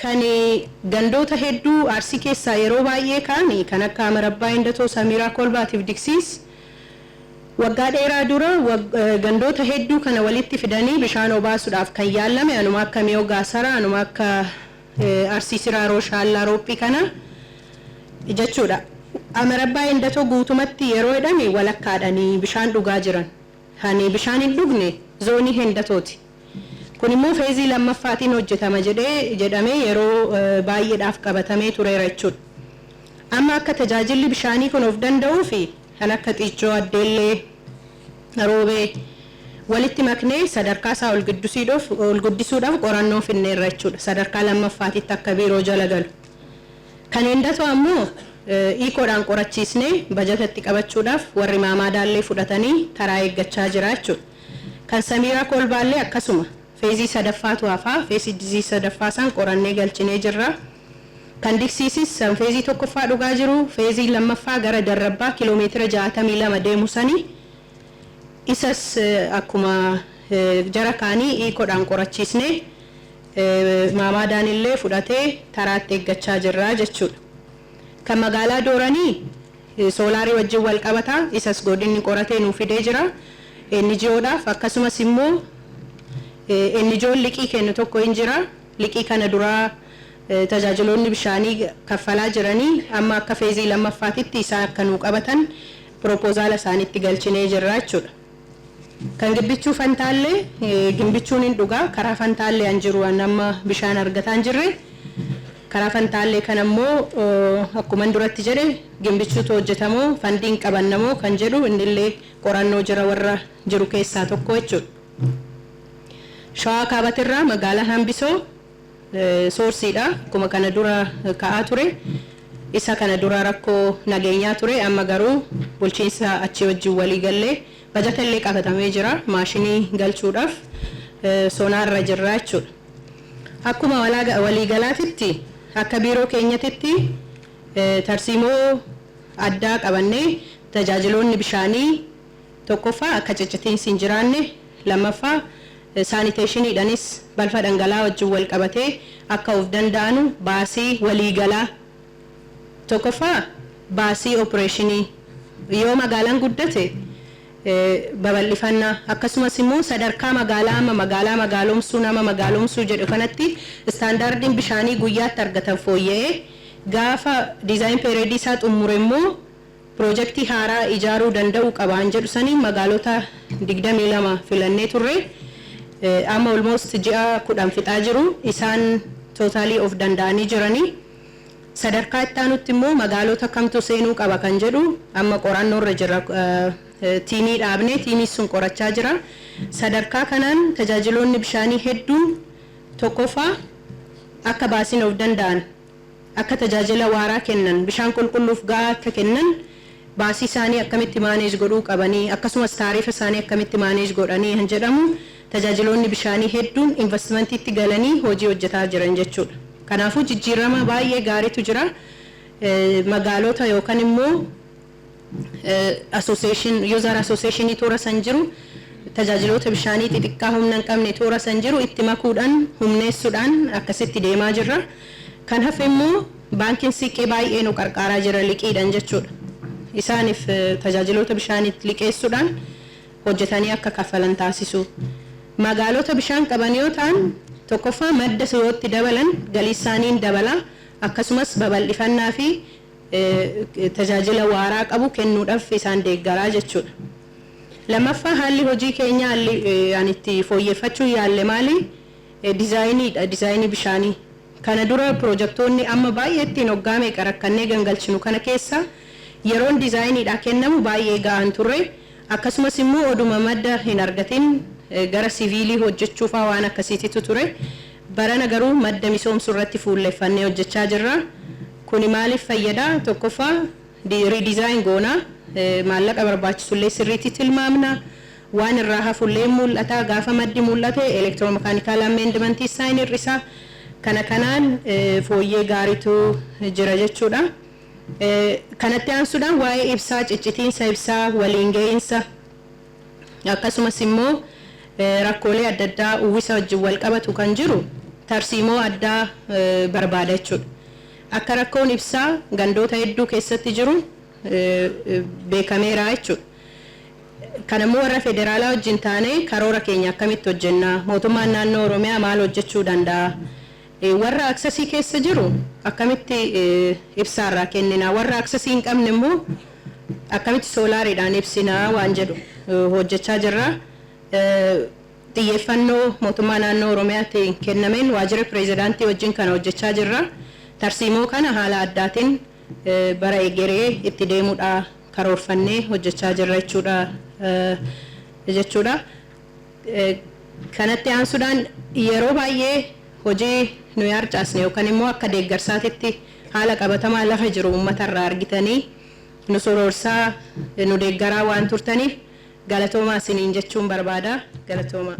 Kan gandoota hedduu Arsii keessaa yeroo baay'ee ka'an kan akka Amarabbaa Indatoo, Samiiraa Kolbaatiif Diksiis waggaa dheeraa dura gandoota hedduu kana walitti fidanii bishaan obaasuudhaaf kan yaallame anuma akka Miyoo Gaasaraa, anuma akka Arsii Siraaroo, Shaallaa Roophii kana jechuudha. Amarabbaa Indatoo guutumatti yeroo jedhame walakkaadhanii bishaan dhugaa jiran. Kan bishaan hin dhugne zoonii Hendatooti. Kun immoo feezii lammaffaatiin hojjetama jedhee jedhamee yeroo baay'eedhaaf qabatamee tureera jechuudha. Amma akka tajaajilli bishaanii kun of danda'uu fi kan akka Xiichoo, Addeellee, Roobee walitti maknee sadarkaa isaa ol guddisuudhaaf qorannoo finneerra jechuudha. Sadarkaa lammaffaatitti akka biiroo jala galu. Kan Hendatoo ammoo iikoodhaan qorachiisnee bajatatti qabachuudhaaf warri maamaadaallee fudhatanii taraa eeggachaa jira jechuudha. Kan Samiiraa Kolbaallee akkasuma feezii sadaffaatu hafaa, feezii sadaffaa isaan qorannee galchinee jirra. Kan Diksiisis san feezii tokkoffaa dhugaa jiru, feezii lammaffaa gara Darrabbaa kiiloomeetira 62 deemu sanii isas akkuma jara kaanii iikoodhaan qorachiisnee maamaadaan illee fudhatee taraatti eeggachaa jirra jechuudha. Kan magaalaa Dooranii soolaarii wajjin wal qabataa, isas godinni qoratee nuu fidee jira. NGOdhaaf akkasumas immoo NGO'n liqii kennu tokko hin jira. Liqii kana duraa tajaajiloonni bishaanii kaffalaa jiranii amma akka feezii lammaffaatitti isaan akka nuu qabatan piroopozaala isaanitti galchinee jirra jechuudha. Kan Gimbichuu Fantaallee, Gimbichuun hin dhugaa, karaa Fantaallee an jiru an amma bishaan argataa hin jirre. Karaa Fantaallee kan ammoo akkuma duratti jedhe Gimbichuutu hojjetamoo fandiin qabannamoo kan jedhu innillee qorannoo jira warra jiru keessaa tokko jechuudha. Shawaa Kaabatirraa magaalaa Hambisoo soorsiidha. Akkuma kana dura ka'aa ture. Isa kana dura rakkoo nageenyaa ture. Amma garuu bulchiinsa achii wajjin walii gallee bajata illee qabatamee jira. Maashinii galchuudhaaf sonaarra jirra jechuudha. Akkuma waliigalaatitti akka biiroo keenyatitti tarsiimoo addaa qabannee tajaajiloonni bishaanii tokkoffaa akka ciccitiinsi hin jiraanne, lammaffaa saaniteeshiniidhaanis balfa dhangala'aa wajjin wal qabatee akka of danda'anu, baasii waliigalaa, tokkoffaa baasii opereeshinii yoo magaalaan guddate babal'ifannaa, akkasumas immoo sadarkaa magaalaa amma magaalaa magaalomsuu nama magaalomsuu jedhu kanatti istaandaardiin bishaanii guyyaatti argatan fooyya'ee gaafa design periodii isaa xumure immoo piroojeektii haaraa ijaaruu danda'u qabaan jedhu sanii magaalota 22 filannee turre. Amma almost ji'a 10 fixaa jiru, isaan totally of danda'anii jiranii. Sadarkaa itti aanutti immoo magaalota kamtu seenuu qaba kan jedhu amma qorannoo irra jira. Tiimii dhaabnee tiimii sun qorachaa jira. Sadarkaa kanaan tajaajiloonni bishaanii hedduun tokkoffaa akka baasiin of danda'an, akka tajaajila waaraa kennan, bishaan qulqulluuf gahaa akka kennan, baasii isaanii akkamitti manage godhuu qabanii, akkasumas taarifa isaanii akkamitti manage godhanii kan jedhamu tajaajiloonni bishaanii hedduun investmentiitti galanii hojii hojjetaa jiran jechuudha. Kanaafuu jijjiirama baay'ee gaariitu jira. Magaalota yookaan immoo association, user associationii toora san jiru, tajaajiloota bishaanii xixiqqaa humna hin qabne toora san jiru itti makuudhaan humneessuudhaan akkasitti deemaa jirra. Kan hafe immoo baankiin Siiqqee baay'ee nu qarqaaraa jira liqiidhaan jechuudha. Isaaniif tajaajiloota bishaaniitti liqeessuudhaan hojjetanii akka kaffalan taasisu. Magaalota bishaan qaban yoo ta'an, tokkoffaa madda yerootti dabalan galii isaaniin dabala, akkasumas babal'ifannaa fi tajaajila waaraa qabu kennuudhaaf isaan deeggaraa jechuudha. Lammaffaa, haalli hojii keenyaa, haalli ani itti fooyyeffachuu yaalle maali? Dizaayiniidha, dizaayinii bishaanii. Kana dura piroojaktoonni amma baay'ee ittiin hoggaa meeqa rakkannee gangalchinu kana keessa yeroon dizaayiniidhaa kennamu baay'ee ga'aan turre. Akkasumas immoo oduma madda hin argatin gara siviilii hojjechuufaa waan akkasiititu ture. Barana garuu madda misoomsuu irratti fuulleffannee hojjechaa jirra. Kuni maaliif fayyada? Tokkoffaa, redesign goona. Maallaqa barbaachisullee sirriitti tilmaamna. Waan irraa hafullee mul'ata. Gaafa maddi mul'ate electromechanical amendmentii isaa hin hir'isa. Kana kanaan fooyyee gaariitu jira jechuudha. Kanatti aansuudhaan waa'ee ibsaa, ciccitiinsa ibsaa, waliin ga'iinsa, akkasumas immoo rakkoolee adda addaa uwwisa wajjin wal qabatu kan jiru Tarsiimoo addaa barbaada jechuudha. Akka rakkoon ibsaa gandoota hedduu keessatti jiru beekameera jechuudha. Kanammoo warra federaalaa wajjin taanee karoora keenya akkamitti hojjennaa? Mootummaan naannoo Oromiyaa maal hojjechuu danda'a? Warra access keessa jiru akkamitti ibsaarraa kenninaa? Warra access hin qabne immoo akkamitti soolariidhaan ibsinaa waan jedhu hojjechaa jirra. Xiyyeeffannoo mootummaa naannoo Oromiyaatiin kennameen waajjira pireezidaantii wajjin kana hojjechaa jirra. Tarsiimoo kana haala addaatiin bara egeree itti deemuudha karoorfannee hojjechaa jirra jechuudha. Kanatti aansuudhaan, yeroo baay'ee hojii nuyi harcaasne yookaan immoo akka deeggarsaatitti haala qabatamaa lafa jiru uummatarraa argitanii nu soroorsaa, nu deeggaraa waan turtaniif galatoomaa isiniin jechuun barbaada. Galatoomaa.